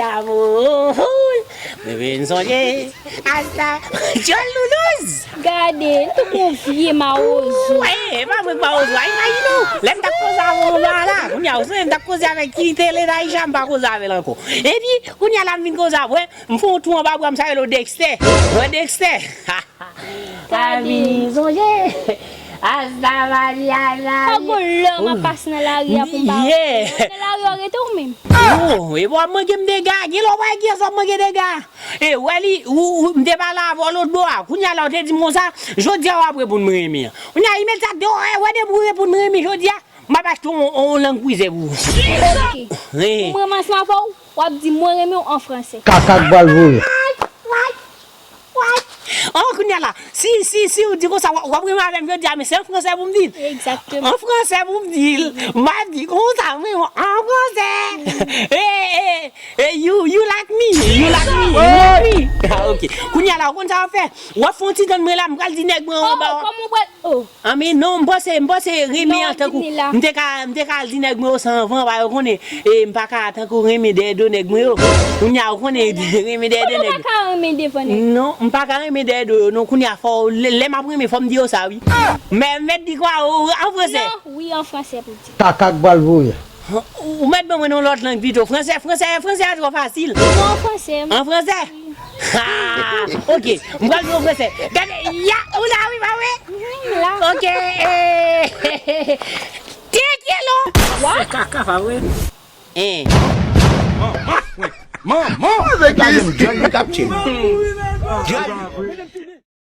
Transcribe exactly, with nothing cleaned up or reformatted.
Amour, mwen vin sonje. Asta, John Loulouz. Gade, li tou gon vye mawozo. Wi, e pa mwen k mawozo a, imajine w. Lè m t ap koze avè w anba la, kounye a, ou sonje m t ap koze avèk ki tele Daïcha, m pa koze avè l ankò. Epi, kounye a la, m vin koze avè w, m fè yon tou anba bra m, sa rele w Dexter. Wè Dexter. Sa vini sonje. Asta Maria, sa. Pa gon lè m ap pase nan lari a pou m pa wè. Nan lari a w rete ou menm. Oh, e w ap manke m dega. Gen lè w pa gen sa w ap manke dega. E wè li, ou, ou, m te pale avè w lòt bò a. Kounye a la, w te di m konsa, jodi a w ap reponn mwen renmen an. Kounye a, imedyatman, w wè depi w reponn mwen renmen jodi a, m ap achte yon, yon lang kwizè pou ou. Ok. Pou m renmen ansanm avè w, w ap di mwen renmen w an fransè. Kaka k pral voye. An kounye a la, si, si, si w di konsa, w ap, w ap renmen avè m jodi a, men se an fransè pou m di l. Egzakteman. An fransè pou m di l. M ap di konsa, mwen, an fransè. E, e, e, you, you like me, you like me, you like me. Ah, ok. Kounye a la, ou konn sa w ap fè? W ap fè yon ti tann mwen la, m pral di nèg mwen anba. Oh, kòman w pral, oh. Ah, men non, m panse, m panse renmen an tankou, m te ka, m te ka al di nèg mwen yo san anvan, pa yo konnen, e m pa ka tankou renmen dèyè do nèg mwen yo. Kounye a, ou konnen, renmen dèyè do nèg. Ou pa ka renmen devan nèg. Non, m pa ka renmen dèyè do yo, non, kounye a, fò, lè, lè m ap renmen, fò m di yo sa, wi. Men, mèt di kwa, o, an fransè? Non, wi, an fransè pou di. Kaka k pral voye. Ou, ou mèt ban mwen yon lòt lang pito. Fransè, fransè, fransè a twò fasil. Non, an fransè. An fransè? Ha! Ok, m pral di w fransè. Gade, ya, ou la wi, pa vre? Wi, m la. Ok, eh, te kilo. What? Se kaka, pa vre? Eh. Manman, manman. Gade m, John, li k ap tchil.